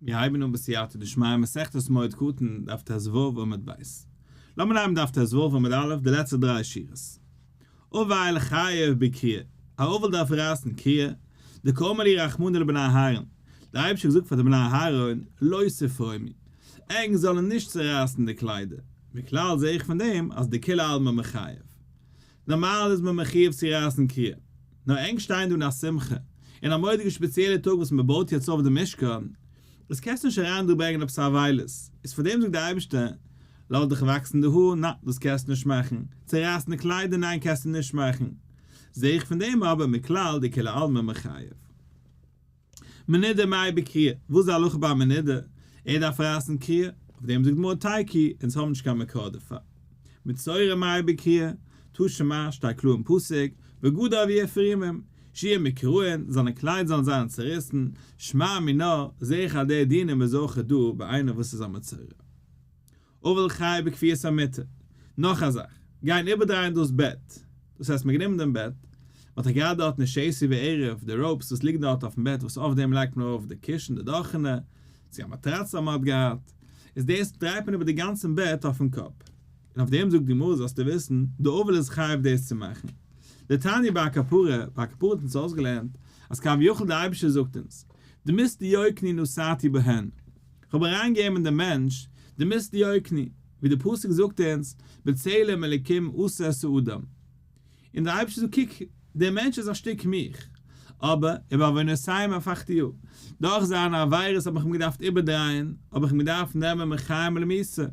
מיר הייבן אן בסייעתא דשמיא מסכת מועד קטן, דף ט"ו עמוד ב'. לאמיר נעמען דף ט"ו עמוד א', די לעצטע דריי שורות. אבל חייב בקריעה, א אבל דארף רייסן קריעה, דקאמר להו רחמנא לבני אהרן, דער אייבערשטער האט געזאגט פאר די בני אהרן, לא תפרומו, ענק זאלן נישט צערייסן די קליידער, מכלל זעה איך פון דעם אז דכולי עלמא מיחייב. נארמאל איז מען מחיוב צו רייסן קריעה, נאר ענק שטייען דא אין א שמחה, אין א מורא'דיגע שפעציעלע טאג וואס מען בויט יעצט אויף די משכן, איז קענסטו נישט אריין דא ברענגען עפעס אבילות, איז פאר דעם זאגט דער אייבערשטער, לאז דיך וואקסן די האר, ניין דאס קענסטו נישט מאכן, צערייסן די קליידער, ניין קענסטו נישט מאכן, זעה איך פון דעם אבער מכלל דכולי עלמא מיחייב. מנודה מהו בקריעה, וואס איז די הלכה ביי א מנודה? ער דארף רייסן קריעה? אויף דעם זאגט די גמרא תיקו, אונז האבן נישט קיין מקור דערפאר. מצורע מהו בקריעה, תא שמע, שטייט קלאר אין פסוק, בגדיו יהיו פרומים, שיהיו מקורעין, זיינע קלייד זאלן זיין צעריסן, שמע מינה, זעה איך אז די דינים איז אויך דא ביי איינער וואס איז א מצורע. אבל חייב בכפיית המיטה. נאך א זאך, גיין איבערדרייען דאס בעט. דאס הייסט מ'האט גענומען דעם בעט, מ'האט דאך געהאט דארטן די שתי וערב, די ropes וואס ליגן דארט אויפן בעט וואס אויף דעם לייגט מען ארויף די קישן, די דאכענע, צו א מאטראץ אז מ'האט געהאט, איז דאס דרייט מען איבער די גאנצן בעט אויפן קאפ. און אויף דעם זאגט די גמרא זאלסטו וויסן, די אבל איז חייב דאס צו מאכן. דתניא ביי כפרה, ביי כפרה האט אונז אויסגעלערנט אז כביכול די אייבערשטער זאגט אונז, דמות דיוקני נתתי בהן. כ'האב אריינגעגעבן אין דעם מענטש דמות דיוקני, ווי דער פסוק זאגט אונז, בצלם אלקים עשה את האדם. און דער אייבערשטער זאגט, קוק, דער מענטש איז א שטיק מיך, אבער ובעוונותיהם הפכתיה, דורך זיינע עבירות האב איך אים געדארפט איבערדרייען, האב איך אים געדארפט נעמען מחיים למיתה.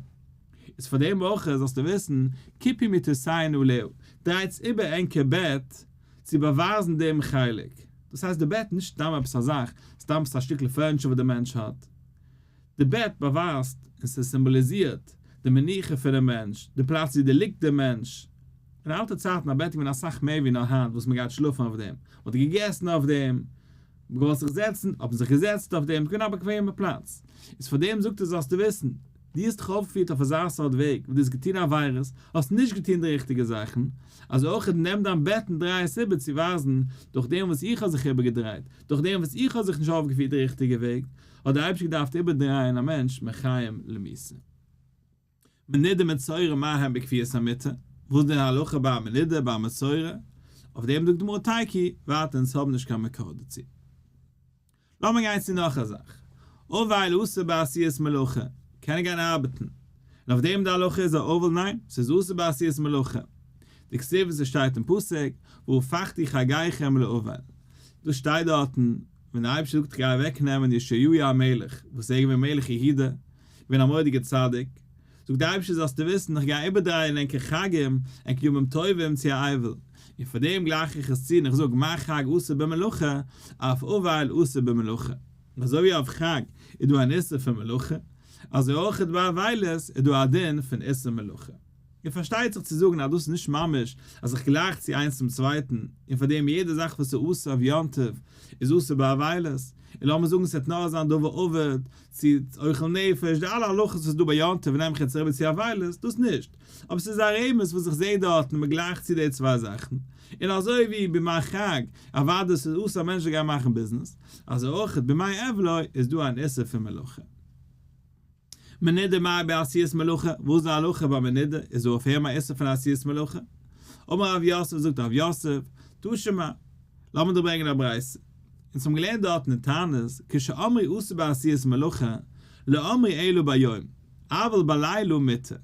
איז פאר דעם אויך זאלסטו וויסן, כפו מטותיכון עליה, דרייטס איבער ענקער בעט, צו באווייזן דעם חלק. דאס הייסט די בעט נישט סתם עפעס א זאך, סתם עפעס א שטיקל furniture וואס דער מענטש האט. די בעט באווייזט און ס'סימבאליזירט די מנוחה פונעם מענטש, די פלאץ וואו די ליגט דער מענטש. אין אלטע צייטן א בעט איז געווען אסאך מער ווי נאר היינט וואס מ'גייט שלאפן אויף דעם. מ'האט געגעסן אויף דעם, מ'האט געוואלט זיך זעצן, האט מען זיך געזעצט אויף דעם, ס'איז געווען א באקוועמע פלאץ. איז פאר דעם זאגט ער זאלסטו וויסן, דו האסט דיך אויפגעפירט אויף אזא סארט וועג וואס דו האסט געטון עבירות, האסט נישט געטון די ריכטיגע זאכן, אזוי אויך נעם דיין בעט און דריי עס איבער צו ווייזן, דורך דעם וואס איך האב זיך איבערגעדרייט, דורך דעם וואס איך האב זיך נישט אויפגעפירט די ריכטיגע וועג, האט דער אייבערשטער געדארפט איבערדרייען א מענטש מחיים למיתה. מנודה מצורע מה הם בכפיית המיטה, וואס איז די הלכה ביי א מנודה ביי א מצורע? אויף דעם זאגט די גמרא תיקו, ווייטער אונז האבן נישט קיין מקור דערצו. לאמיר גיין צו נאך א זאך. אבל אסור בעשיית מלאכה, קען ער גיין ארבעטן. און אויף דעם די הלכה איז א אבל ניין, ס'איז אסור בעשיית מלאכה. דכתיב וואס עס שטייט אין פסוק, והפכתי חגיכם לאבל. דאס שטייט דארטן ווען דער אייבערשטער זאגט איך גיי אוועק נעמען יאשיהו המלך, וואס ער איז געווען מלך יהודה, געווען א מורא'דיגער צדיק, זאגט דער אייבערשטער זאלסטו וויסן איך גיי איבערדרייען ענקער חגים, ענקער ימים טובים צו א אבל, און פאר דעם גלייך איך עס צו און איך זאג מה חג אסור במלאכה, אף אבל אסור במלאכה. און אזוי ווי אויף חג איז דא אן איסור פון מלאכה, אזוי אויך ביי אבילות איז דא א דין פון איסור מלאכה. און פארשטייט זיך צו זאגן אז דאס איז נישט ממש אז איך גלייך צו איינס צום צווייטן, און פאר דעם יעדע זאך וואס איז אסור אויף יום טוב איז אסור ביי אבילות, און לאמיר זאגן ס'וועט נאר זיין דבר אבד, צו אוכל נפש, די אלע הלכות וואס איז דא ביי יום טוב נעם איך יעצט אריבער צו אבילות, דאס נישט. אבער ס'איז א רמז וואס איך זעה דארטן און מ'גלייכט צו די צוויי זאכן. און אזוי ווי בימי חג, אוודאי ס'איז אסור א מענטש זאל גיין מאכן ביזנעס, אזוי אויך בימי אבלו איז דא אן איסור פון מלאכה. מנודה מהו בעשיית מלאכה, וואס איז די הלכה ביי מנודה, איז דא אויף איהם א איסור פון עשיית מלאכה? אמר רב יוסף, זאגט רב יוסף, תא שמע, לאמיר דיר ברענגען א ברייתא. אונז האבן געלערנט דארטן אין תענית, כשאמרו אסור בעשיית מלאכה, לא אמרו אלא ביום, אבל בלילה מותר.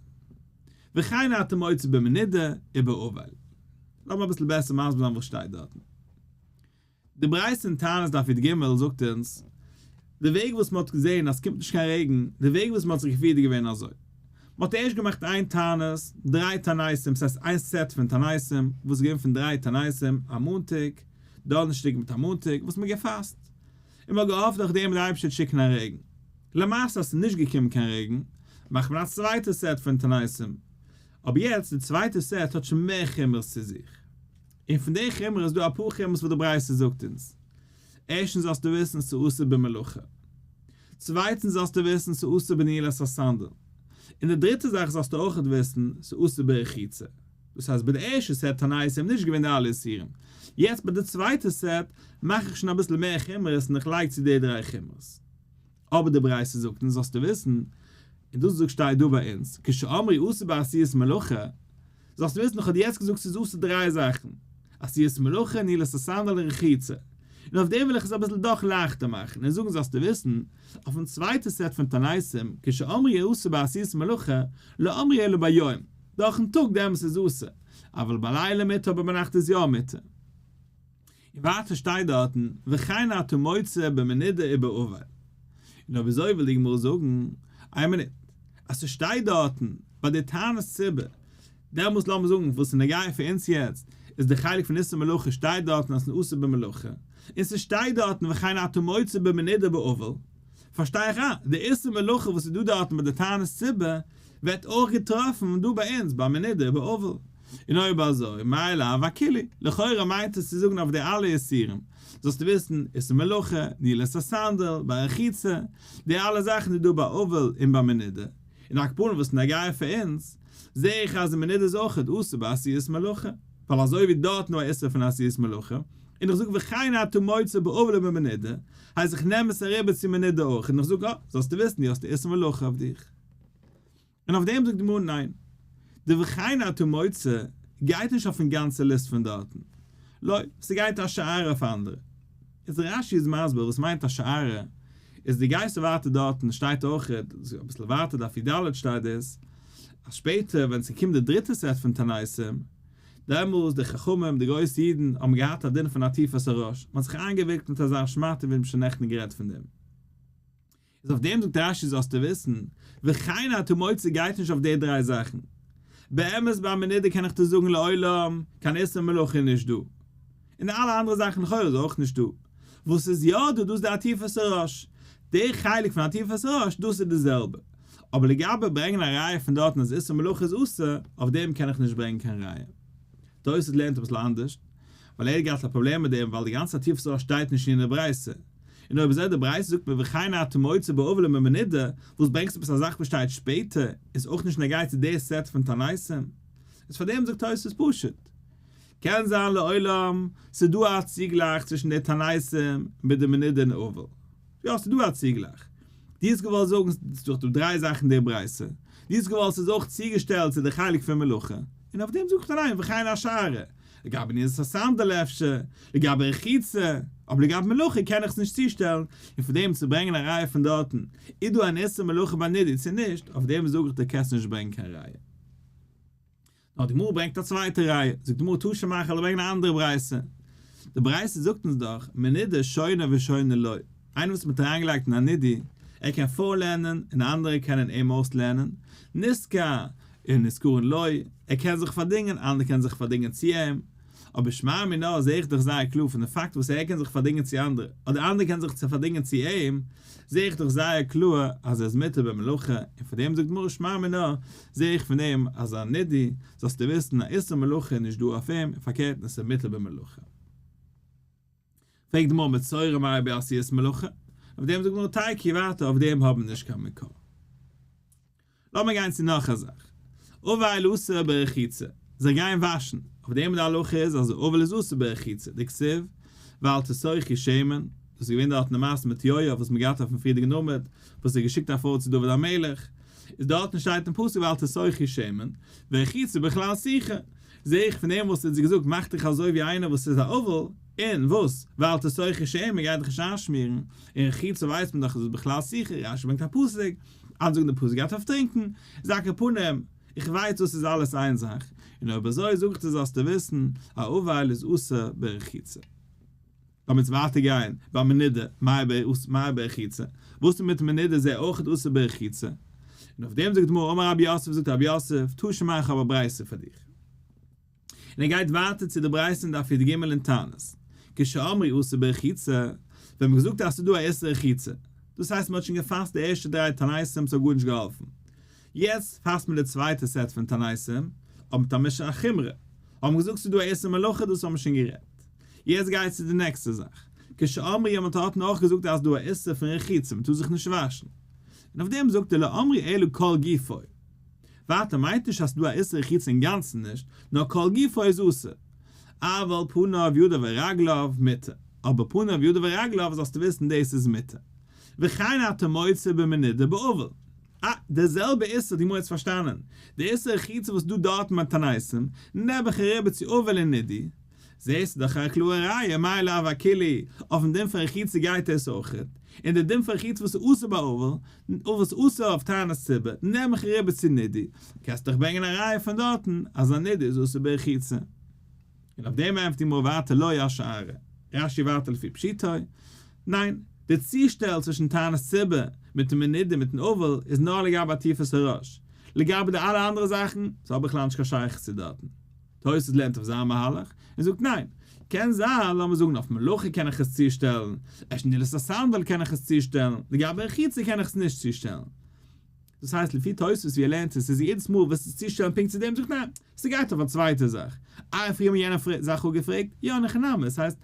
וכן אתה מוצא במנודה ובאבל. לאמיר אביסל בעסער מסביר זיין וואס שטייט דארטן. די ברייתא אין תענית דף י"ג זאגט אונז, די וועג וואס מען האט געזען אז ס'קומט נישט קיין רעגן, די וועג וואס מען האט זיך געפירט איז געווען אזוי, מען האט ערשט געמאכט איין תענית, דריי תעניתים, ס'הייסט איין סעט פון תעניתים, וואס איז געווען פון דריי תעניתים, א מאנטאג, דאנערשטאג מיט א מאנטאג, וואס מען האט געפאסט, און מען האט געהאפט דורך דעם וועט דער אייבערשטער שיקן א רעגן. למעשה אז ס'איז נישט געקומען קיין רעגן, מאכט מען א צווייטע סעט פון תעניתים, אבער יעצט די צווייטע סעט האט שוין מער חומרות צו זיך. און פון די חומרא איז דא אפאר חומרות וואס די ברייתא זאגט אונז. ערשטנס זאלסטו וויסן ס'איז אסור במלאכה. צווייטנס זאלסטו וויסן ס'איז אסור בנעילת הסנדל. און די דריטע זאך זאלסטו אויכעט וויסן ס'איז אסור ברחיצה. דאס הייסט ביי די ערשטע סעט תעניתים נישט געווען די אלע איסורים. יעצט ביי די צווייטע סעט מאך איך שוין אביסל מער חומרות און איך לייג צו די דריי חומרות. אבער די ברייתא זאגט אונז זאלסטו וויסן, און דאס זאגט שטייט דא ביי אונז, כשאמרו אסור בעשיית מלאכה, זאלסטו וויסן איך האב דיר יעצט געזאגט ס'איז אסור דריי זאכן, עשיית מלאכה, נעילת הסנדל און רחיצה. און אויף דעם וויל איך עס אביסל דאך לייכטער מאכן און זאגן זאלסטו וויסן, אויפן צווייטע סעט פון תעניתים, כשאמרו אסור בעשיית מלאכה, לא אמרו אלא ביום, דורכן טאג דעמאלס איז אסור, אבל בלילה מותר אבער ביינאכט איז יא מותר. און ווייטער שטייט דארטן וכן אתה מוצא במנודה ובאבל. און אויב אזוי וויל די גמרא זאגן, איין מינוט, אז ס'שטייט דארטן ביי די תענית ציבור, דעמאלס לאמיר זאגן וואס איז נוגע פאר אונז יעצט, איז די חלק פון איסור מלאכה שטייט דארטן אז ס'איז אסור במלאכה, און ס'שטייט דארטן וכן אתה מוצא במנודה ובאבל, פארשטיי איך אה, די איסור מלאכה וואס איז דא דארטן ביי די תענית ציבור, ווערט אויך געטראפן דא ביי אונז ביי מנודה ובאבל. און אויב אזוי, מאי לאו אכולהו? לכאורה מיינט עס צו זאגן אויף די אלע איסורים, זאלסטו וויסן, איסור מלאכה, נעילת הסנדל, ביי רחיצה, די אלע זאכן איז דא ביי אבל און ביי מנודה. און על כל פנים וואס נוגע פאר אונז, זע איך אז מנודה איז אויך אסור בעשיית מלאכה, ווייל אזוי ווי דארט נאר איסור פון עשיית מלאכה, און איך זאג וכן אתה מוצא באבל ובמנודה, הייסט איך נעם עס אריבער צו מנודה אויך, און איך זאג אה, זאלסטו וויסן דו האסט איסור מלאכה אויף דיך. און אויף דעם זאגט די גמרא ניין, די וכן אתה מוצא גייט נישט אויפן גאנצע ליסט פון דארטן, לא, ס'גייט א השערה אויף אנדערע. איז רש י איז מסביר וואס מיינט השערה, איז דו גייסט ווייטער דארטן שטייט אויך, אביסל ווייטער דף י ד שטייט דאס, אז שפעטער ווען ס'קומט די דריטע סעט פון תעניתים, דעמאלס די חכמים, די גרויסע אידן, האבן געהאט א דין פון עטיפת הראש, מ'האט זיך איינגעוויקלט מיט אזא שמאטע ווי מ'האט שוין נעכטן גערעדט פון דעם. איז אויף דעם זאגט רש י זאלסטו וויסן, וכן אתה מוצא גייט נישט אויף די דריי זאכן. באמת ביי מנודה קען איך דיר זאגן לעולם, קיין איסור מלאכה איז נישט דא. און די אלע אנדערע זאכן לכאורה איז אויך נישט דא. וואס איז יא דא דאס איז די עטיפת הראש. די חלק פון עטיפת הראש דאס איז די זעלבע. אבער לגבי ברענגען א ראיה פון דארטן אז איסור מלאכה איז אסור, אויף דעם קען איך נישט ברענגען קיין ראיה. תוס' לערנט אביסל אנדערשט, ווייל ער האט געהאט א פראבלעם מיט דעם ווייל די גאנצע עטיפת הראש שטייט נישט אין יענע ברייתא. און אויב אזוי די ברייתא זאגט מיר וכן אתה מוצא באבל ובמנודה, וואס ברענגסטו עפעס א זאך וואס שטייט שפעטער, איז אויך נישט נוגע צו די סעט פון תעניתים. איז פאר דעם זאגט תוספות פשוט. קען זיין לעולם ס'איז דא א צוגלייך צווישן די תעניתים מיט די מנודה און אבל. יא ס'איז דא א צוגלייך. דו האסט געוואלט זאגן ס'איז דאך דא דריי זאכן אין די ברייתא. דו האסט געוואלט ס'איז אויך צוגעשטעלט צו די חלק פון מלאכה. און אויף דעם זאג איך דיר ניין וכן השערה. לגבי נעילת הסנדל אפשר, לגבי רחיצה, אבער לגבי מלאכה קען איך עס נישט צושטעלן, און פון דעם צו ברענגען א ראיה פון דארטן, איז דא אן איסור מלאכה ביי נידה צו נישט, אויף דעם זאג איך דיר קענסט נישט ברענגען קיין ראיה. נאר די גמרא ברענגט א צווייטע ראיה, זאגט די גמרא תא שמע איך וועל ברענגען א אנדערע ברייתא, די ברייתא זאגט אונז דאך מנודה שונה ושונה לו, איינער וואס מען האט אריינגעלייגט אין א נידוי, ער קען פארלערנען און אנדערע קענען אים אויסלערנען, נשכר און נשכרין לו, ער קען זיך פארדינגען, אנדערע קענען זיך פארדינגען צו אים, אבער שמע מינה זעה איך דאך זייער קלאר פון די פאקט וואס ער קען זיך פארדינגען צו אנדערע, אדער אנדערע קענען זיך צו פארדינגען צו אים, זעה איך דאך זייער קלאר אז ער איז מותר במלאכה, און פון דעם זאגט גמרא שמע מינה, זעה איך פון דעם אז א נידוי, זאלסטו וויסן א איסור מלאכה איז נישט דא אויף אים, און פארקערט עס איז מותר במלאכה. פרעגט די גמרא מצורע מהו בעשיית מלאכה? אויף דעם זאגט גמרא תיקו ווייטער אויף דעם האבן מיר נישט קיין מקור. לאמיר גיין צו נאך א זאך. אבל אסור ברחיצה, זיך גיין וואשן, אויף דעם די הלכה איז אז אבל איז אסור ברחיצה, דכתיב ואל תסוכי שמן, דאס איז געווען דארטן די מעשה מיט יואב וואס מען געהאט אויפן פריערדיגן עמוד, וואס האט געשיקט א פרוי צו דוד המלך, איז דארטן שטייט אין פסוק ואל תסוכי שמן, ורחיצה בכלל סיכה, זעה איך פון דעם וואס האט זי געזאגט מאך דיך אזוי ווי איינער וואס איז א אבל, און וואס, ואל תסוכי שמן גייט דיך נישט איינשמירן, און רחיצה ווייסט מען דאך איז עס בכלל סיכה, רשי ברענגט א פסוק, אנדערע זאגן די פסוק גייט אויף טרינקען, איז על כל פנים, איך ווייס דאס איז אלעס איין זאך, און אויב אזוי זאג איך דיר זאלסטו וויסן, א אבל איז אסור ברחיצה. לאמיר יעצט ווייטער גיין ביי מנודה, מאי ברחיצה, וואס איז מיט מנודה איז ער אויך אסור ברחיצה? און אויף דעם זאגט די גמרא אמר רב יוסף זאגט רב יוסף תא שמע איך האב א ברייתא פאר דיך. און ער גייט ווייטער צו די ברייתא אין דף יג אין תענית, כשאמרו אסור ברחיצה, ווען מ'האט געזאגט אז ס'איז דא א איסור רחיצה, דאס הייסט מ'האט שוין געפאסט די ערשטע דריי תעניתים ס'האט גארנישט געהאלפן, יעצט פאסט מען די צווייטע סעט פון תעניתים, אבער מיט א משהו א חומרא, האט מען געזאגט ס'איז דא א איסור מלאכה דאס האבן מיר שוין גערעדט. יעצט גייט צו די נעקסטע זאך, כשאמרו האט מען אויך געזאגט אז ס'דא א איסור פון רחיצה מ'טאר זיך נישט וואשן, און אויף דעם זאגט ער לא אמרו אלא כל גופו, ווייטער מיינט נישט אז ס'דא א איסור רחיצה אינגאנצן נישט, נאר כל גופו איז אסור, אבל פניו ידיו ורגליו מותר, אבער פניו ידיו ורגליו זאלסטו וויסן דאס איז מותר. וכן אתה מוצא במנודה באבל. אה, דער זעלבע איסור, די גמרא האט עס פארשטאנען, די איסור רחיצה וואס דא דארטן ביי תעניתים, נעבעך אריבער צו אבל און נידוי, זעסטו דאך א קלארע ראיה, מאי לאו אכולהו, אויפן דין פון רחיצה גייט עס אויכעט, און די דין פון רחיצה וואס איז אסור ביי אבל, און וואס איז אסור אויף תענית ציבור, נעבעך אריבער צו נידוי, קענסט דאך ברענגען א ראיה פון דארטן אז א נידוי איז אסור ברחיצה. און אויף דעם ענטפערט די גמרא ווייטער לא אשארה, רש"י ווייטער לפי פשוטו, ניין, די צושטעל צווישן תענית ציבור מיטן מנודה מיטן אבל איז נאר לגבי עטיפת הראש, לגבי די אלע אנדערע זאכן, ס'האט בכלל נישט קיין שייכות צו דארטן. תוס' לערנט אויף זיין מהלך, און זאגט ניין, קען זיין, לאמיר זאגן אויף מלאכה קען איך עס צושטעלן, אפשר נעילת הסנדל קען איך עס צושטעלן, לגבי רחיצה קען איך עס נישט צושטעלן. דאס הייסט לפי תוספות ווי ער לערנט עס איז יעדעס מאל וועסטו עס צושטעלן פונקט צו דעם זאגט ניין ס'גייט אויף א צווייטע זאך איי פריער האט מען יענע זאך אפגעפרעגט יא אין הכי נמי עס הייסט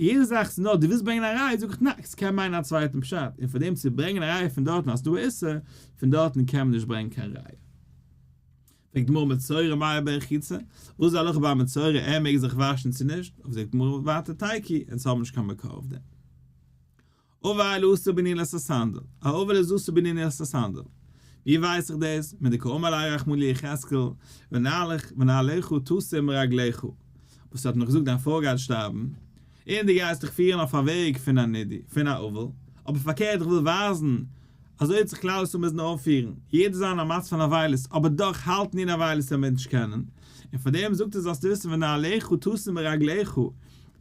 יעדע זאך ס'איז נאר דו ווילסט ברענגען א ראיה זאג איך ניין ס'קען מיינען א צווייטן פשט און פאר דעם צו ברענגען א ראיה פון דארטן אז ס'דא א איסור פון דארטן קען מען נישט ברענגען קיין ראיה. פרעגט די גמרא מצורע מהו ברחיצה, וואס איז די הלכה ביי א מצורע ער מעג זיך וואשן צו נישט, אויף זאגט די גמרא ווייטער תיקו אונז האבן נישט קיין מקור אויף דעם. אבל אסור בנעילת הסנדל, א אבל איז אסור בנעילת הסנדל. ווי ווייס איך דאס? מדקאמר ליה רחמנא ליחזקאל, ונעלך ונעליך תשים ברגליך, וואס האט נאך געזאגט דיין פרוי גייט שטארבן, און דו גייסט דיך פירן אויף א וועג פון א נידוי, פון א אבל, אבער פארקערט איך וויל ווייזן, אזוי וועט זיך כלל ישראל מוזן אויפפירן, יעדער זיין א מצב פון אבילות, אבער דאך האלטן אין אבילות ווען מענטש קענען, און פאר דעם זאגט ער זאלסטו וויסן ונעליך תשים ברגליך,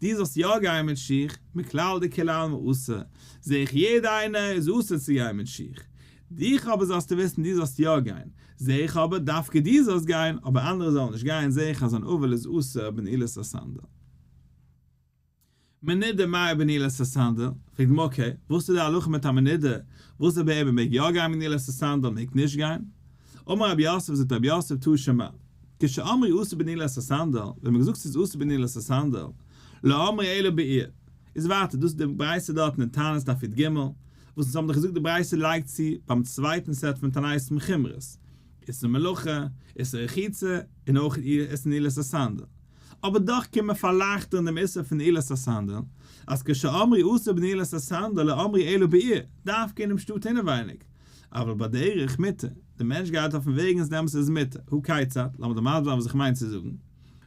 דו זאלסט יא גיין מיט שיך, מכלל דכולי עלמא אסור, זע איך יעדע איינער איז אסור צו גיין מיט שיך, דיך אבער זאלסטו וויסן דו זאלסט יא גיין, זע איך אבער דווקא דו זאלסט גיין, אבער אנדערע זאלן נישט גיין, זע איך אז אן אבל איז אסור בנעילת הסנדל. מנודה מהו בנעילת הסנדל, פרעגט די גמרא okay, וואס איז די הלכה מיט א מנודה, וואס אויב ער מעג יא גיין בנעילת הסנדל מעג נישט גיין? אמר רב יוסף זאגט רב יוסף תא שמע, כשאמרו אסור בנעילת הסנדל, ווען מ'האט געזאגט ס'איז אסור בנעילת הסנדל, לא אמרו אלא בעיר, איז ווייטער דאס איז די ברייתא דארטן אין תענית דף יג, וואס אונז האבן דאך געזאגט די ברייתא לייגט צו ביים צווייטן סעט פון תעניתים חומרות, איסור מלאכה, איסור רחיצה, און אויך איסור נעילת הסנדל. אבער דאך קען מען פארלייכטערן דעם איסור פון נעילת הסנדל, אז כשאמרו אסור בנעילת הסנדל לא אמרו אלא בעיר, דווקא אינעם שטאט אינעווייניג, אבל בדרך מותר, דער מענטש גייט אויפן וועג און דעמאלס איז מותר, הא כיצד, לאמיר דיר מסביר זיין וואס איך מיין צו זאגן,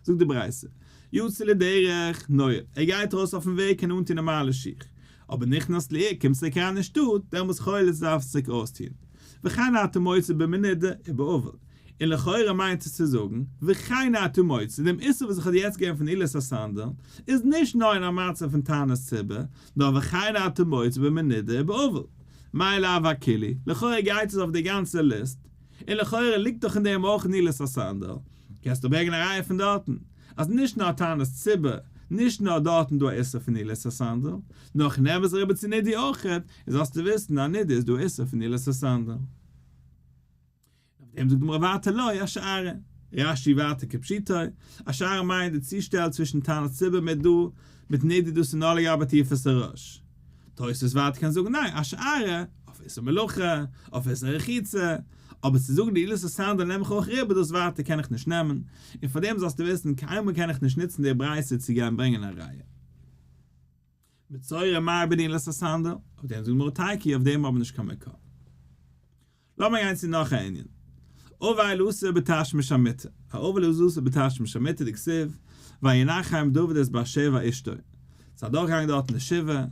זאגט די ברייתא, יצא לדרך, נועל, ער גייט ארויס אויפן וועג קען אנטון נארמאלע שיך, אבער נכנס לעיר קומט צוריק אריין אין שטאט, דעמאלס חולץ דארף צוריק אויסטון, וכן אתה מוצא במנודה ובאבל, און לכאורה מיינט עס צו זאגן, וכן אתה מוצא, דעם איסור וואס איך האב דיר יעצט געגעבן פון נעילת הסנדל, איז נישט נאר אין א מצב פון תענית ציבור, נאר וכן אתה מוצא במנודה ובאבל. מאי לאו אכולהו, לכאורה גייט עס אויף די גאנצע ליסט, און לכאורה ליגט דאך אין דעם אויך נעילת הסנדל, קענסטו ברענגען א ראיה פון דארטן, אז נישט נאר תענית ציבור, נישט נאר דארטן דא א איסור פון נעילת הסנדל, נאר כ'נעם עס אריבער צו נידוי אויכעט, און זאלסטו וויסן אז נידוי איז דא איסור פון נעילת הסנדל. אויף דעם זאגט די גמרא ווייטער לא אשארה, רש"י ווייטער כפשוטו, אשארה מיינט די צושטעל צווישן תענית ציבור מיט דא, מיט נידוי דאס איז נאר לגבי עטיפת הראש. תוספות ווייטער קען זאגן ניין, אשארה, אויף איסור מלאכה, אויף איסור רחיצה, אבער צו זאגן נעילת הסנדל נעם איך אויך ריבער דאס ווייטער קען איך נישט נעמען, און פאר דעם זאלסטו וויסן קיינמאל קען איך נישט נוצן די ברייתא צו גיין ברענגען א ראיה. מצורע מהו בנעילת הסנדל, אויף דעם זאגט די גמרא תיקו, אויף דעם האבן מיר נישט קיין מקור. לאמיר גיין צו נאך א ענין. אבל אסור בתשמיש המיטה, א אבל איז אסור בתשמיש המיטה דכתיב, וינחם דוד את בת שבע אשתו. ס'איז אדורכגעגאנגען דארטן די שבעה,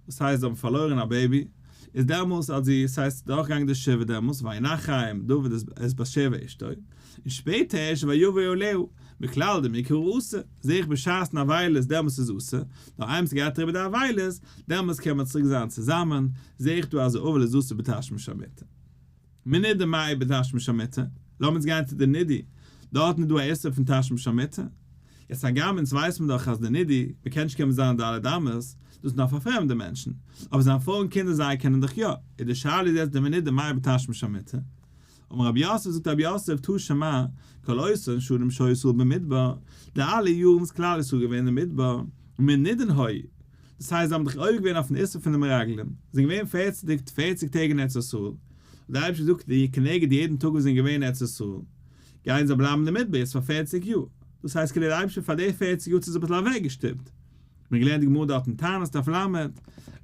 דאס הייסט זיי האבן פארלוירן א baby, איז דעמאלס האט זי, ס'הייסט דורכגעגאנגען די שבעה דעמאלס, וינחם דוד את בת שבע אשתו, און שפעטער ערשט ויבא עליה, מכלל דמעיקרא אסור, זעה איך בשעת'ן אבילות דעמאלס איז אסור, נאר איינמאל ס'גייט אריבער די אבילות, דעמאלס קען מען צוריק זיין צוזאמען, זעה איך דא אז אבל איז אסור בתשמיש המיטה. מנודה מהו בתשמיש המיטה, לאמיר אונז גיין צו די נידוי, דארטן איז דא א איסור פון תשמיש המיטה, יעצט הגם אונז ווייסט מען דאך אז די נידוי, מען קען נישט קומען זיין ד' אמות, דאס איז נאר פאר פרעמדע מענטשן, אבער זיין פרוי און קינדער זיי קענען דאך יא, איז די שאלה איז יעצט די מנודה מהו בתשמיש המיטה. אמר רב יוסף זאגט רב יוסף תא שמע, כל אותן שנים שהיו ישראל במדבר, די אלע יארן איז כלל ישראל געווען אין מדבר, מנודין היו, דאס הייסט זיי האבן דאך עובר געווען אויפן איסור פון די מרגלים, זיי זענען געווען פערציג פערציג טעג אין ארץ ישראל, האט דער אייבערשטער געזאגט די כנגד יעדן טאג וואס זיי זענען געווען אין ארץ ישראל, גייען זיי בלייבן אין די מדבר יעצט פאר פערציג יאר, דאס הייסט כאילו דער אייבערשטער פאר די פערציג יאר האט זיי אביסל אוועק געשטופט. מיר געלערנט די גמרא דארט אין תענית דף ל',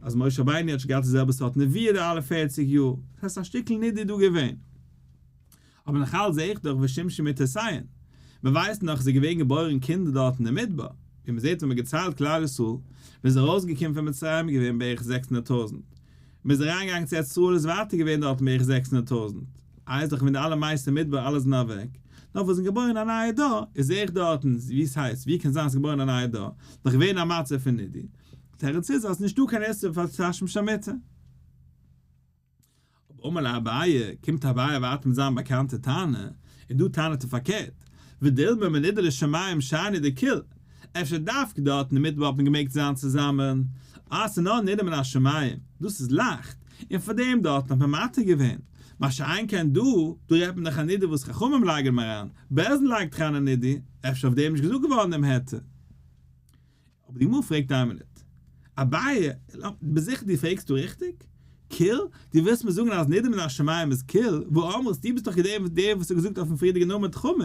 אז משה רבינו האט שוין געהאט די זעלבע סארט נביאה די אלע פערציג יאר, דאס הייסט א שטיקל נידוי דא געווען. אבער נאך אלץ זעה איך דאך ושמשו מטותיהן. מען ווייסט נאך ס'איז געווען געבוירן קינדער דארט אין די מדבר, ווי מען זעט ווען מען געציילט כלל ישראל, מען איז ארויסגעקומען פון מצרים איז געווען בערך 600 טויזנט, מען איז אריינגעגאנגען צו ארץ ישראל איז ווייטער געווען דארטן בערך 600 טויזנט, איי איז דאך ווען די אלע מתי מדבר אלע זענען אוועק, נאר וואס זענען געבוירן א נייע דור, איז זעה איך דארטן ווי ס'הייסט ווי קען זיין ס'איז געבוירן א נייע דור, נאך געווען א מצב פון נידוי, תירוץ איז אז נישטא קיין איסור פאר תשמיש המיטה. אבער אמר לאביי, קומט אביי ווייטער מיט זיין באקאנטע טענה, און דא טענה'ט ער פארקערט, ודילמא מנודה לשמים שאני דקיל, אפשר דווקא דארט אין די מדבר האט מען געמעגט זיין צוזאמען, אז ס'איז נאר נידה מן השמים, דאס איז לייכט, און פאר דעם דארטן האט מען מתיר געווען, מה שאין כן דא, דא רעדט מען דאך א נידה וואס חכמים לייגן אריין, בית דין לייגט אריין א נידה, אפשר אויף דעם נישט געזאגט געווארן דעם היתר. אבער די גמרא פרעגט איין מינוט, אביי, ביסט זיכער דו פרעגסט דא ריכטיג? קיל? דו ווילסט מיר זאגן אז נידה מן השמים איז קיל? והא אמרת, דו ביסט דאך געווען דער וואס האט געזאגט אויפן פריערדיגן עמוד חמור,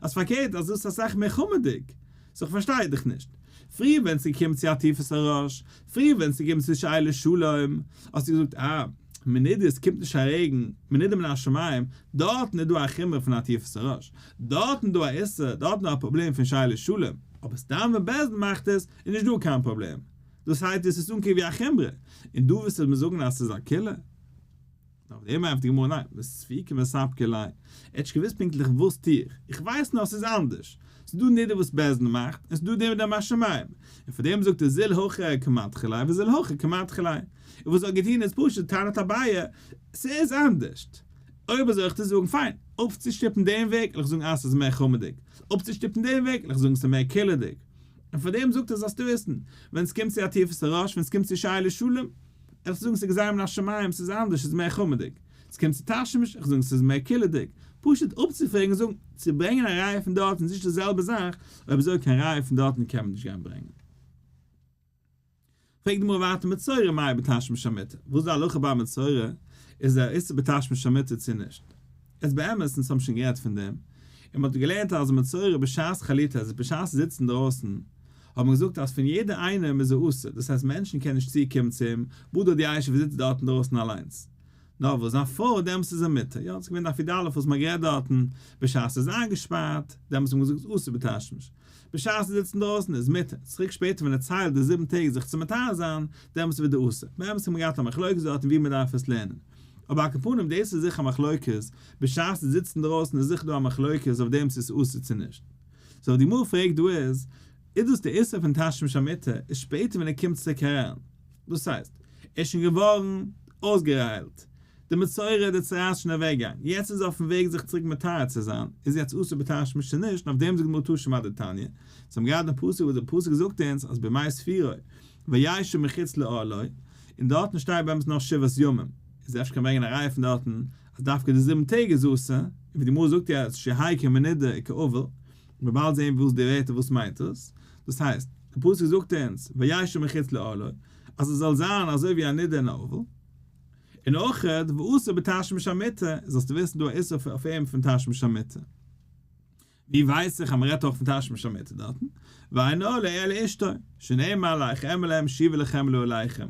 אז פארקערט אז דאס איז אסאך מער חמור'דיג. סאו איך פארשטיי דיך נישט. פריער ווען ס'איז געקומען צו עטיפת הראש, פריער ווען ס'איז געקומען צו שאילת שלום, האסטו געזאגט אה, מנודה עס קומט נישט א רעגן, מנודה מן השמים, דארטן איז דא א חומרא פון עטיפת הראש, דארטן איז דא א איסור, דארטן איז דא א פראבלעם פון שאילת שלום, אבער סתם ווען בית דין מאכט עס, איז נישט דא קיין פראבלעם. דאס הייסט דאס איז אנקוקן ווי א חומרא, און דא ווילסטו מיר זאגן אז ס'איז א קולא? אויף דעם ענטפערט די גמרא ניין, לספוקי מספקא ליה, ער האט נישט געוואוסט פונקטליך וואס טו איך, איך ווייס נאר ס'איז אנדערש, ס'איז דא נידה וואס בית דין מאכט, און ס'איז דא נידה מהשמים, און פאר דעם זאגט ער זיל הכא קמדחי ליה וזיל הכא קמדחי ליה, און וואס ער האט געטון איז פשוט טענת אביי, ס'איז אנדערשט, אויב אזוי זאל איך זאגן פיין, אפצושטופן דעם וועג וועל איך זאגן אז ס'איז מער חמור'דיג, אפצושטופן דעם וועג וועל איך זאגן ס'איז מער קולא'דיג, און פאר דעם זאגט ער זאלסטו וויסן, ווען ס'קומט צו עטיפת הראש, ווען ס'קומט צו שאילת שלום, איך זאגן ס'איז גזירה מן השמים, ס'איז אנדערש, ס'איז מער חמור'דיג. ס'קומט צו תשמיש, איך זאגן ס'איז מער קולא'דיג. פשוט אפצופרעגן און זאגן, צו ברענגען א ראיה פון דארטן איז נישט די זעלבע זאך, אויב אזוי קיין ראיה פון דארטן קען מען נישט גיין ברענגען. פרעגט די גמרא ווייטער מצורע מאי בתשמיש המיטה, וואס איז די הלכה ביי מצורע, איז ער איסור בתשמיש המיטה צו נישט? איז באמת, אונז האבן שוין גערעדט פון דעם, און מ'האט געלערנט אז מצורע בשעת חליטה, אז בשעת זיצט אינדרויסן, האט מען געזאגט אז פון יעדער איינעם איז ער אסור, דאס הייסט מענטשן קענען נישט צוקומען צו אים, בדד ישב זיצט דארט אינדרויסן אליינס. נאר וואס זיין פרוי דעמאלטס איז ער מותר, יא, ס'איז געווען דף י"א וואס מ'האט גערעדט דארטן, בשעת ער איז איינגעשפארט, דעמאלטס האט מען געזאגט אסור בתשמיש, בשעת ער זיצט אינדרויסן איז מותר, צוריק שפעטער ווען ער ציילט די זיבן טעג זיך צו מטהר זיין, דעמאלטס ווערט ער אסור. באמת האט מען געהאט א מחלוקת דארטן ווי מ'דארף עס לערנען. אבער על כל פנים דאס איז זיכער א מחלוקת, בשעת ער זיצט אינדרויסן איז זיכער דא א מחלוקת אויף דעם צו עס איז אסור צו נישט. סאו די גמרא פרעגט דא איז, איז דאס די איסור פון תשמיש המיטה איז שפעטער ווען ער קומט צוריק אריין, דאס הייסט, ער איז שוין געווארן אויסגעהיילט, די מצורע די צרעת איז שוין אוועקגעגאנגען, יעצט איז ער אויפן וועג זיך צוריק מטהר צו זיין, איז יעצט אסור בתשמיש צו נישט, און אויף דעם זאגט די גמרא תא שמע דתניא, אונז האבן געהאט דעם פסוק וואס דער פסוק זאגט אונז אז בימי ספירו וישב מחוץ לאהלו, און דארטן שטייט באמת נאר שבעת ימים, איז אפשר קען ברענגען א ראיה פון דארטן אז דווקא די זיבן טעג איז אסור, און ווי די גמרא זאגט יעצט שיהא כמנודה וכאבל, מיר באלד זעהן וואס די ווערטער וואס מיינט עס, דאס הייסט, די פסוק זאגט אונז וישב מחוץ לאהלו, אז עס זאל זיין אזוי ווי א נידה און א אבל, און אויכעט ואסור בתשמיש המיטה, זאלסטו וויסן דא א איסור אויף אים פון תשמיש המיטה. ווי ווייס איך אז מען רעדט אויך פון תשמיש המיטה דארטן? ואין אהלו אלא אשתו, שנאמר לך אמר להם שובו לכם לאהליכם.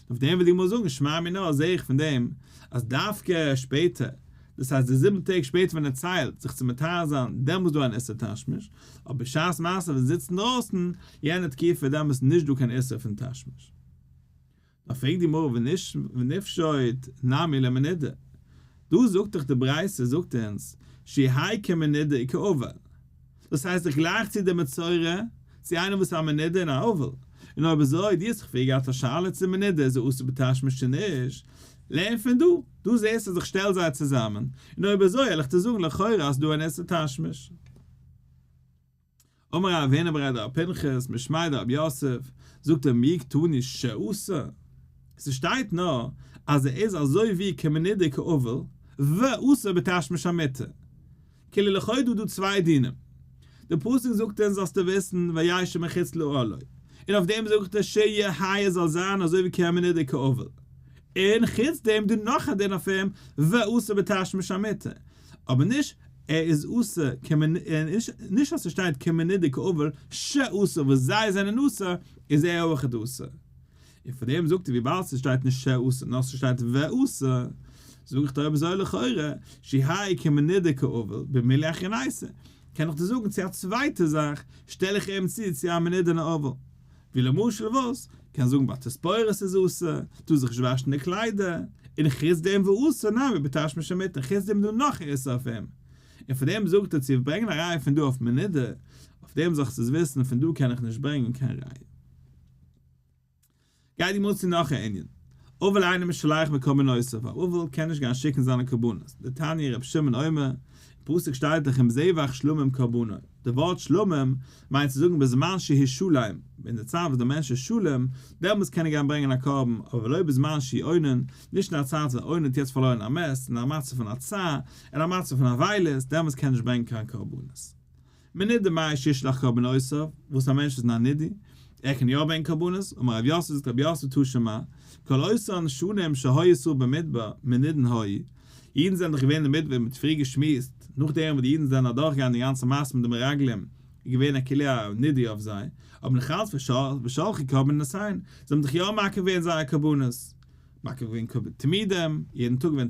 אויף דעם וויל די גמרא זאגן, שמע מינה זעה איך פון דעם אז דווקא שפעטער, דאס הייסט די זיבן טעג שפעטער ווען ער ציילט זיך צו מטהר זיין, דעמאלס איז דא אן איסור תשמיש, אבער בשעת מעשה ווען זיי זיצן אינדרויסן, יענע תקופה דעמאלס איז נישט דא קיין איסור פון תשמיש. דאן פרעגט די גמרא ונפשוט נמי למנודה, דא זאגט דאך די ברייתא זאגט אונז שיהא כמנודה וכאבל, דאס הייסט איך גלייך צו די מצורע צו איינער וואס איז א מנודה און א אבל, און אויב אזוי דו האסט זיך פריער געהאט א שאלה צו מנודה איז אסור בתשמיש צו נישט, לערן פון דא, דא זעסט אז איך שטעל זיי צוזאמען, און אויב אזוי וועל איך דיר זאגן לכאורה אז דא אן איסור תשמיש. אמר רב הונא בריה דרב פנחס משמיה דרב יוסף, זאגט ער מי קתני שאסור, ס'שטייט נאר אז ער איז אזוי ווי כמנודה כאבל ואסור בתשמיש המיטה, כאילו לכאו' דא דא צוויי דינים, די פסוק זאגט אונז זאלסטו וויסן וישב מחוץ לאהלו, און אויף דעם זאגט ער שיהא עס זאל זיין אזוי ווי כמנודה כאבל, און חוץ דעם דא נאך א דין אויף אים ואסור בתשמיש המיטה, אבער נישט. ער איז אסור נישט אז ס'שטייט כמנודה כאבל שאסור וואס זיי זענען אסור איז ער אויכעט אסור. און פאר דעם זאגט ער וויבאלד ס'שטייט נישט שאסור נאר ס'שטייט ואסור זאג איך דיר אויב אזוי לכאורה שיהא כמנודה כאבל במילוי אחרנייתא קען איך דיר זאגן צו א צווייטע זאך שטעל איך אים צו צו א מנודה אבל. ווי למשל וואס? קען זאגן ביי תספורת איז אסור, טאר זיך נישט וואשן די קליידער, און חוץ דעם ואסור נמי בתשמיש המיטה, חוץ דעם איז דא נאך איסור אויף אים, און פון דעם זאגט ער צו ברענגען א ראיה פון דא אויף מנודה, אויף דעם זאלסטו עס וויסן פון דא קען איך נישט ברענגען קיין ראיה. גייט די גמרא צו נאך א ענין, אבל אינו משלח בקרבנותיו, א אבל קען נישט גיין שיקן זיינע קרבנות, דתניא ר' שמעון אומר, אין פסוק שטייט דאך אם זבח שלמים קרבנו, די ווארט שלמים מיינט צו זאגן בזמן שהוא שלם, אין די צייט וואס דער מענטש איז שלם, דעמאלטס קען ער גיין ברענגען א קרבן, אבער ולא בזמן שהוא אונן, נישט אין א צייט ווען אונן האט יעצט פארלוירן א מת, אין א מצב פון א צער, אין א מצב פון אבילות, דעמאלטס קען ער נישט ברענגען קיין קרבנות. מנודה מהו שישלח קרבנותיו, וואס א מענטש איז אין א נידוי, ער קען יא ברענגען קרבנות, אמר רב יוסף זאגט רב יוסף תא שמע, כל אותן שנים שהיו ישראל במדבר, מנודין היו, אידן זענען דאך געווען אין די מדבר, מ'האט פריער געשמועסט, נאכדעם וואס די אידן זענען אדורכגעגאנגען די גאנצע מעשה מיט די מרגלים, איז געווען א כאילו א נידוי אויף זיי, אבער נאך אלץ ושלחו קרבנותיהן, זיי האבן דאך יא מקריב געווען זייערע קרבנות, מקריב געווען קרבן תמידים, יעדן טאג געווען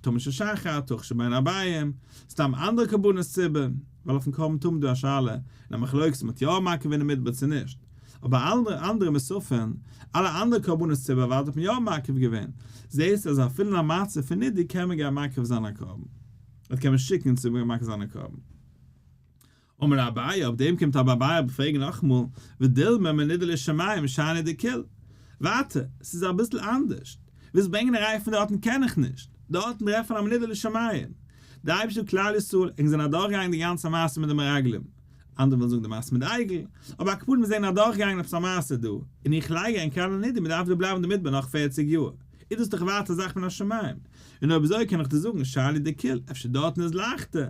תמיד של שחר, תוך שבין הערביים, סתם אנדערע קרבנות ציבור, ווייל אויפן קרבן תמיד דא א שאלה און א מחלוקת צו מ'האט יא מקריב געווען אין מדבר צו נישט, אבער אלע אנדערע מוספין, אלע אנדערע קרבנות ציבור אוודאי האט מען יא מקריב געווען, זעהסט אז אפילו אין א מצב פון נידוי קען מען גיין מקריב זיין א קרבן, אדער קען מען שיקן צו מקריב זיין א קרבן. אמר אביי, אויף דעם קומט אבער אביי פרעגן נאכאמאל, ודילמא מנודה לשמים שאני דקיל. ווייטער, ס'איז אביסל אנדערשט. ווילסט ברענגען א ראיה פון דארטן קען איך נישט. דארטן רעדט פון א מנודה לשמים. די אייבערשטער כלל ישראל ענק זענען אדורכגעגאנגען די גאנצע מעשה מיט די מרגלים. אנדערע ווילן זאגן די מעשה מיט די עגל. אבער על כל פנים מיר זענען אדורכגעגאנגען עפעס א מעשה דא. און איך לייג ענק אריין אין נידוי מ'דארף דא בלייבן אין די מדבר נאך פערציג יאר. איז דאס דאך ווייטער א זאך מן השמים. און אויב אזוי קען איך דיר זאגן שאני דקיל, אפשר דארטן איז לייכטער.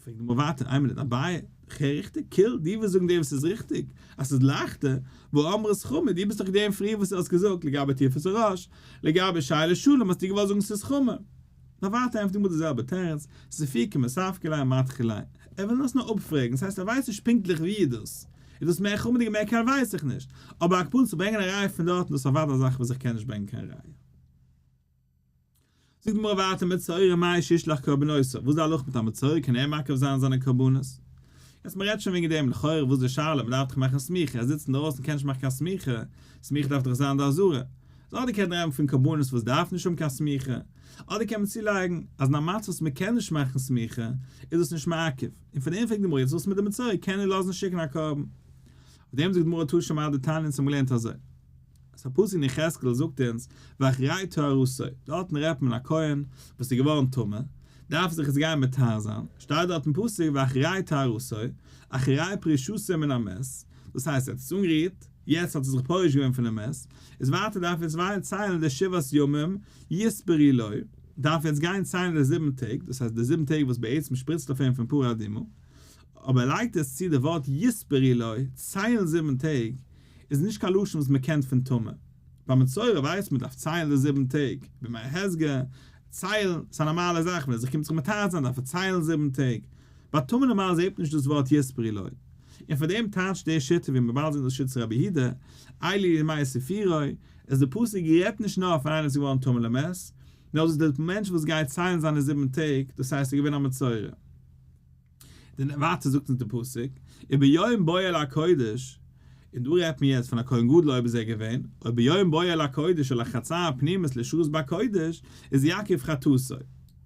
פרעגט די גמרא ווייטער, איין מינוט אביי, כ'הער ריכטיג? קיל, דו ווילסט זאגן דעם וואס איז ריכטיג, אז ס'איז לייכטער, והא אמרת חמור, דו ביסט דאך געווען פריער וואס דו האסט געזאגט לגבי עטיפת הראש, לגבי שאילת שלום האסטו געוואלט זאגן ס'איז חמור. נאר ווייטער ענטפערט די גמרא די זעלבע תירוץ, ספוקי מספקא ליה מדחי ליה, ער וויל דאס נאר אפפרעגן, ס'הייסט ער ווייסט נישט פונקטליך ווי איז דאס, איז דאס מער חמור'דיג מער קל ווייס איך נישט, אבער על כל פנים צו ברענגען א ראיה פון דארטן דאס איז אוודאי א זאך וואס איך קען נישט ברענגען קיין ראיה. זאגט די גמרא ווייטער מצורע מהו שישלח קרבנותיו, וואס איז די הלכה מיט א מצורע קען ער מקריב זיין זיינע קרבנות? יעצט מען רעדט שוין וועגן דעם לכאורה וואס איז די שאלה מען דארף דאך מאכן סמיכה ער זיצט אינדרויסן קען נישט מאכן קיין סמיכה, סמיכה דארף דאך זיין די עזרה, סאו אדער קען מען רעדן פון קרבנות וואס דארף נישט האבן קיין סמיכה, אדער קען מען צולייגן אז אין א מצב וואס מען קען נישט מאכן סמיכה איז דאס נישט מעכב, און פון דעם פרעגט די גמרא יעצט וואס מיט די מצורע קען ער לאזן שיקן א קרבן? אויף דעם זאגט די גמרא תא שמע דתניא אונז האבן געלערנט אזוי. אז א פסוק אין יחזקאל זאגט אונז ואחרי טהרתו, דארטן רעדט מען א כהן וואס איז געווארן טמא, דארף זיך יעצט גיין מטהר זיין, שטייט דארט אין פסוק ואחרי טהרתו, אחרי פרישתו מן המת, דאס הייסט ער האט עס אנגערירט, יעצט האט ער זיך פורש געווען פונעם מת, איז ווייטער דארף ער יעצט ווייטער ציילן די שבעת ימים יספרו לו, דארף ער יעצט גיין ציילן די זיבן טעג, דאס הייסט די זיבן טעג וואס בעצם שפריצט אויף אים פון פרה אדומה, אבער ער לייגט עס צו די ווארט יספרו לו, ציילן זיבן טעג, איז נישט קיין לשון וואס מען קען פון טומאה. ביי מצורע ווייסט מען דארף ציילן די זיבן טעג, בימי הסגר, ציילן, ס'איז א נארמאלע זאך, ווען ער זיך קומט זיך מטהר זיין דארף ער ציילן זיבן טעג. ביי טומאה נארמאל זעט מען נישט דאס ווארט יספרו לו. און פאר דעם טייטשט די שיטה ווי מ'באלד זען דאס שיטת רבי יהודה, אלו ימי ספירו, איז די פסוק רעדט נישט נאר פון איינער וואס איז געווארן טמא למת, נאר דאס איז דער מענטש וואס גייט ציילן זיינע זיבן טעג, דאס הייסט ער איז געווען א מצורע. דען ווייטער זאגט אונז די פסוק, וביום בואו אל הקודש, און דא רעדט מען יעצט פון א כהן גדול אויב איז ער געווען, וביום בואו אל הקודש אל החצר הפנימית לשרת בקודש, איז יקריב חטאתו.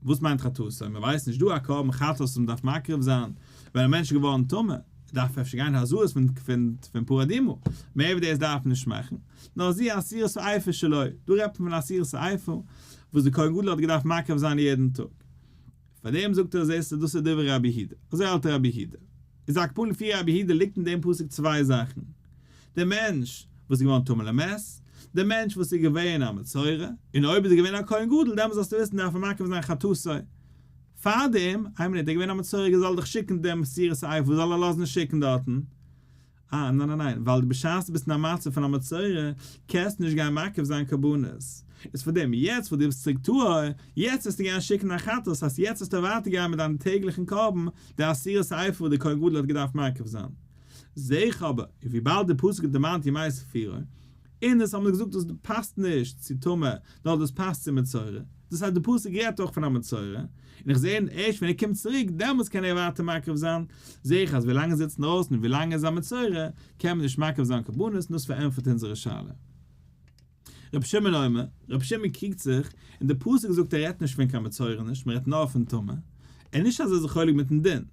וואס מיינט חטאתו? מען ווייסט נישט דא א קרבן חטאת וואס מען דארף מקריב זיין ווען א מענטש איז געווארן טמא, דארף אפשר גיין הזאות פון פרה אדומה, מער ווי דאס דארף מען נישט מאכן, נאר זו עשירית האיפה שלו, דא רעדט מען פון עשירית האיפה וואס די כהן גדול האט געדארפט מקריב זיין יעדן טאג. פאר דעם זאגט ער זעסטו דאס איז דברי רבי יהודה, אזוי האלט רבי יהודה. איז על כל פנים לפי רבי יהודה ליגט אין דעם פסוק צוויי זאכן, דער מענטש וואס איז געווארן טמא למת, דער מענטש וואס איז געווען א מצורע, און אויב איז ער געווען א כהן גדול דעמאלס זאלסטו וויסן דארף ער מקריב זיין חטאתו. פאר דעם, איין מינוט, ער איז געווען א מצורע ער זאל דאך שיקן דעם עשירית האיפה וואס זאל ער לאזן שיקן דארטן? אה, ניין ניין ניין, ווייל בשעת דו ביסט אין א מצב פון א מצורע, קענסטו נישט גיין מקריב זיין קרבנות. איז פאר דעם יעצט וואס דו ביסט צוריק טהור, יעצט וועסטו גיין שיקן א חטאת, הייסט יעצט וועסטו ווייטער גיין מיט דיין טעגליכן קרבן, די עשירית האיפה וואס דער כהן גדול האט געדארפט מקריב זיין. זע איך אבער, און וויבאלד דער פסוק האט דערמאנט ימי ספירה, און עס האבן געזאגט דאס פאסט נישט צו טמא, נאר דאס פאסט צו מצורע, דאס הייסט דער פסוק רעדט אויך פון א מצורע, און איך זע ערשט ווען ער קומט צוריק דעמאלטס קען ער ווייטער מקריב זיין, זע איך אז ווילאנג ער זיצט אינדרויסן און ווילאנג ער איז א מצורע, קען מען נישט מקריב זיין קרבנות, און דאס פארענטפערט אונזערע שאלה. רבי שמעון אומר, רבי שמעון קריגט זיך, און דער פסוק זאגט ער רעדט נישט פון קיין מצורע נישט, מען רעדט נאר פון טמא, און נישט אז ער איז זיך חולק מיטן דין,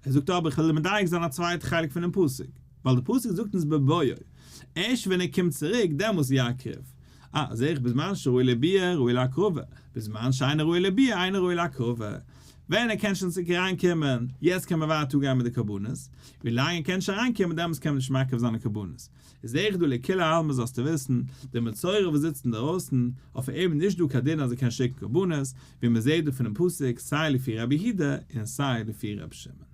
ער זאגט אבער איך וויל מדייק זיין א צווייטע חלק פונעם פסוק, ווייל דער פסוק זאגט אונז בבואו, ערשט ווען ער קומט צוריק דעמאלס יקריב, אה, זעה איך בזמן שראוי לביאה ראוי להקרבה, בזמן שאינו ראוי לביאה אינו ראוי להקרבה, ווען ער קען שוין צוריק אריינקומען, יעצט קען מען ווייטער אנגיין מיט די קרבנות, ווילאנג ער קען נישט אריינקומען דעמאלס קען מען נישט מקריב זיין די קרבנות. איז עכ דא לכולי עלמא זאלסטו וויסן, דער מצורע וואס זיצט אינדערויסן, אויף אים איז נישט דא קיין דין אז ער קען שיקן קרבנות, ווי מען זעט דא פונעם פסוק סיי לפי רבי יהודה און סיי לפי רבי שמעון.